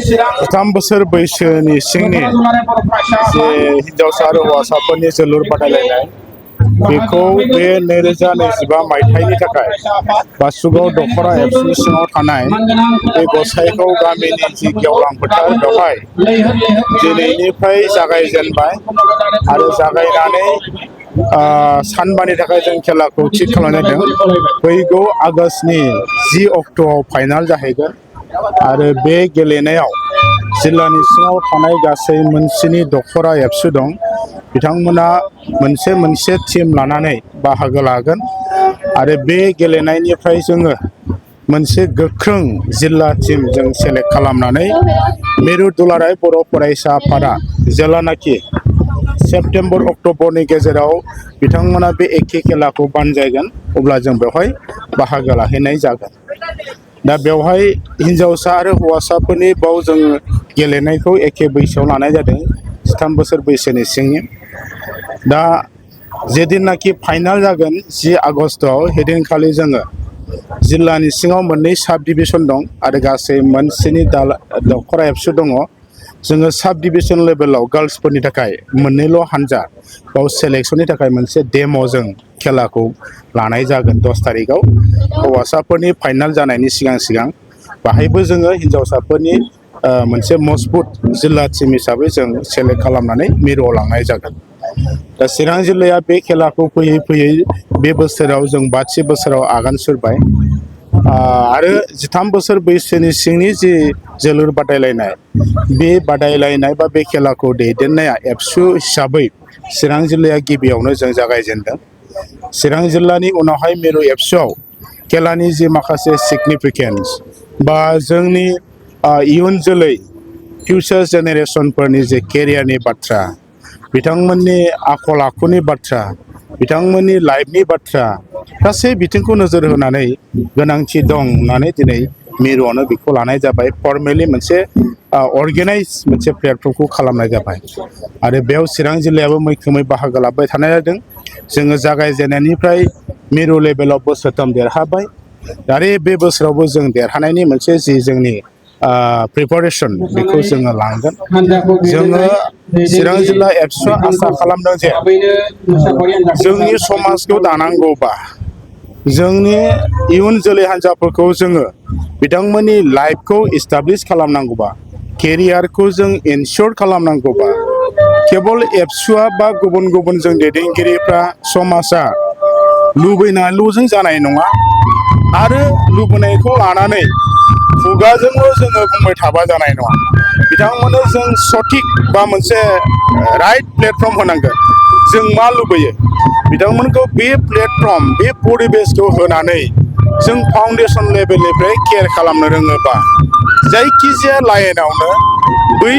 3 बोसोर बैसोनि सिंनि जे हिन्जावसा आरो हौवासाफोरनि जोलुर बादायलायनाय बेखौ बे 2025 मायथाइनि थाखाय बासुगाव दखरा एबसुनि सिङाव थानाय बे गसाइगाव गामिनि जि गेवलां फोथार बेवहाय दिनैनिफ्राय जागायजेनबाय आरो जागायनानै सानबानि थाखाय जों खेलाखौ थि खालामनाय जादों। फैगौ आगष्टनि 10 अक्ट'आव फाइनाल जाहैगोन आरो बे गेलेनायाव जिल्लानि सिङाव थानाय गासै मोनस्नि दखरा एबसु दं। बिथांमोना मोनसे टीम लानानै बाहागो लागोन आरो बे गेलेनायनिफ्राय जोङो मोनसे गोख्रों जिल्ला टीम जों सेलेक्ट खालामनानै मिरु दुलाराय बर' फरायसा आफादा जेलानाखि सेप्तेम्बर अक्ट'बरनि गेजेराव बिथांमोना बे एखे खेलाखौ बानजायगोन अब्ला जों बेवहाय बाहागो लाहैनाय जागोन। दा बेवहाय हिन्जावसा आरो हौवासाफोरनि बाव जों गेलेनायखौ एखे बैसोआव लानाय जादों 13 बोसोर बैसोनि सिंनि। दा जेदिननाखि फाइनाल जागोन 10 आगस्टआव हेदिनखालि जोङो जिल्लानि सिङाव मोननै साब डिभिसन दं आरो गासै मोनस्नि दखरा एबसु दङ। जोङो साब डिभिसन लेभेलाव गार्लसफोरनि थाखाय मोननैल' हान्जा बाव सेलेक्सननि थाखाय मोनसे डेम' जों खेलाखौ लानाय जागोन 10 तारिखआव। हौवासाफोरनि फाइनाल जानायनि सिगां बाहायबो जोङो हिन्जावसाफोरनि मोनसे मजबुत जिल्ला टीम हिसाबै जों सेलेक्ट खालामनानै मिरुआव लांनाय जागोन। दा चिरां जिल्लाया बे खेलाखौ फैयै बे बोसोराव जों 5थि बोसोराव आगान सुरबाय आरो 13 बोसोर बैसोनि सिंनि जि जोलुर बादायलायनाय बे बादायलायनाय बा बे खेलाखौ दैदेननाया एबसु हिसाबै चिरां जिल्लाया गिबियावनो जों जागायजेनदों। चिरां जिल्लानि उनावहाय मिरु एबसुआव खेलानि जि माखासे सिगनिफिकेन्स बा जोंनि इयुन जोलै फिउचार जेनेरेसनफोरनि जे केरियारनि बाथ्रा, बिथांमोननि आखल आखुनि बाथ्रा, बिथांमोननि लाइफनि बाथ्रा गासै बिथिंखौ नोजोर होनानै गोनांथि दं होननानै दिनै मिरुआवनो बेखौ लानाय जाबाय। फर्मेलि मोनसे अर्गेनाइज मोनसे प्लेटफर्मखौ खालामनाय जाबाय आरो बेयाव चिरां जिल्लायाबो मैखोमै बाहागो लाबाय थानाय जादों। जोङो जागायजेननायनिफ्राय मिरु लेभेलाव बोसोरथाम देरहाबाय आरो बे बोसोरावबो जों देरहानायनि मोनसे जि जोंनि प्रिपारेसन बेखौ जोङो लांगोन। जोङो चिरां जिल्ला एबसुआ आसा खालामदों जे जोंनि समाजखौ दानांगौबा जोंनि इयुन जोलै हान्जाफोरखौ जोङो बिथांमोननि लाइफखौ इस्टाब्लिस खालामनांगौबा केरियारखौ जों इनसियर खालामनांगौबा केबल एबसुआ बा गुबुन जों दैदेनगिरिफ्रा समाजा लुबैनानैल'जों जानाय नङा आरो लुबैनायखौ लानानै खुगाजोंल' जोङो बुंबाय थाबा जानाय नङा। बिथांमोननो जों सঠিक बा मोनसे राइट प्लेटफर्म होनांगोन। जों मा लुबैयो बिथांमोनखौ बे प्लेटफर्म बे परिबेसखौ होनानै जों फाउन्डेसन लेभेलनिफ्राय केयार खालामनो रोङोबा जायखिजाया लाइनावनो बै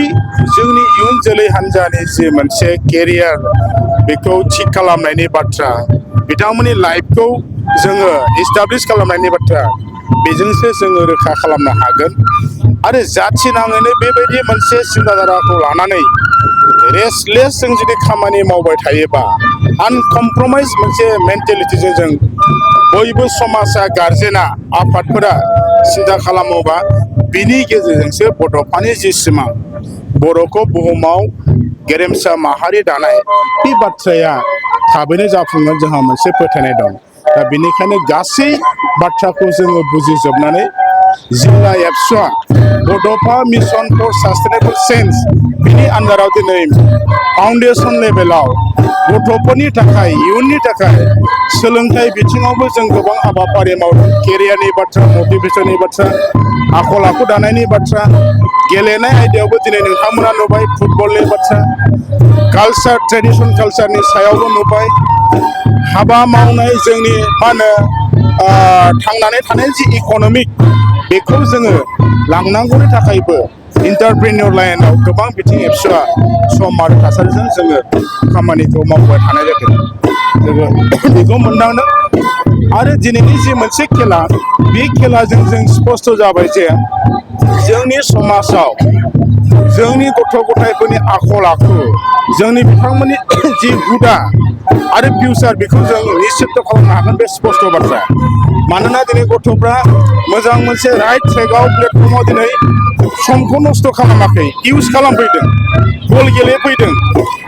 जोंनि इयुन जोलै हान्जानि जि मोनसे केरियार बेखौ थिग खालामनायनि बाथ्रा, बिथांमोननि लाइफखौ जोङो इस्टाब्लिस खालामनायनि बाथ्रा बेजोंसो जोङो रोखा खालामनो हागोन। आरो जाथि नाङैनो बेबायदि मोनसे सिन्ताधाराखौ लानानै रेस्टलेस जों जुदि खामानि मावबाय थायोबा आनकमप्रमाइज मोनसे मेन्टेलिटिजों जों बयबो समाजा गारजेना आफादफोरा सिन्था खालामोबा बिनि गेजेरजोंसो बड'फानि जि सिमां बर'खौ बुहुमाव गेरेमसा माहारि दानाय बे बाथ्राया थाबैनो जाफुंगोन जोंहा मोनसे फोथायनाय दं। दा बेनिखायनो गासै बाथ्राखौ जोङो बुजिजोबनानै जिल्ला एबसुआ बड'फा मिसन फर सास्टेनेबल चेन्ज बिनि आन्दाराव दिनै फाउन्डेसन लेभेलाव गथ'फोरनि थाखाय इयुननि थाखाय सोलोंथाइ बिथिङावबो जों गोबां हाबाफारि मावदों। केरियारनि बाथ्रा, मटिभेसननि बाथ्रा, आखल आखु दानायनि बाथ्रा, गेलेनाय आयदायावबो दिनै नोंथांमोना नुबाय फुटबलनि बाथ्रा, कालसार ट्रेडिसन कालसारनि सायावबो नुबाय, हाबा मावनाय जोंनि मा होनो थांनानै थानाय जि इक'नमिक बेखौ जोङो लांनांगौनि थाखायबो इन्टारप्रिनियर लाइनाव गोबां बिथिं एबसुआ सम आरो थासारिजों जोङो खामानिखौ मावबाय थानाय जादों। जोङो बेखौ मोनदांदों आरो दिनैनि जि मोनसे खेला बे खेलाजों जों स्पस्त' जाबाय जे जोंनि समाजाव जोंनि गथ' गथायफोरनि आखल आखु, जोंनि बिथांमोननि जि हुदा आरो फिउचार बेखौ जों निश्चित खालामनो हागोन बे स्पस्त' बाथ्रा। मानोना दिनै गथ'फ्रा मोजां मोनसे राइट ट्रेकआव प्लेटफर्माव दिनै समखौ नस्थ' खालामाखै, इउज खालामफैदों, बल गेलेफैदों।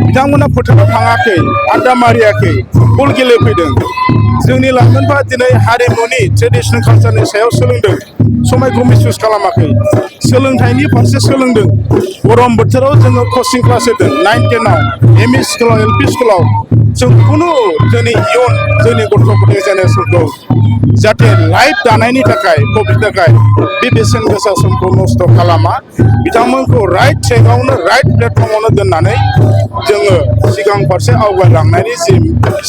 बिथांमोना फोथाराव थाङाखै, आड्डा मारियाखै, बल गेलेफैदों। जोंनि लाइमोनफ्रा दिनै हारिमुनि ट्रेडिसनेल कालचारनि सायाव सोलोंदों, समायखौ मिसइउज खालामाखै, सोलोंथाइनि फारसे सोलोंदों। गरम बोथोराव जोङो कचिं क्लास होदों 9, 10आव, एम इ स्कुलाव, एल पि स्कुलाव। जों खुनु जोंनि इयुन, जोंनि गथ' गथाय जेनेरेसनखौ जाहाथे लाइफ दानायनि थाखाय, प्रफिटनि थाखाय बे बेसेन गोसा समखौ नस्थ' खालामा, बिथांमोनखौ राइट ट्रेकआवनो, राइट प्लेटफर्मावनो दोननानै जोङो सिगां फारसे आवगायलांनायनि जि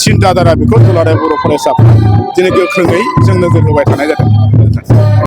सिन्था धारा बेखौ दुलाराय बर' फरायसाफ्रा दिनै गोख्रोङै जों नोजोर होबाय थानाय जादों।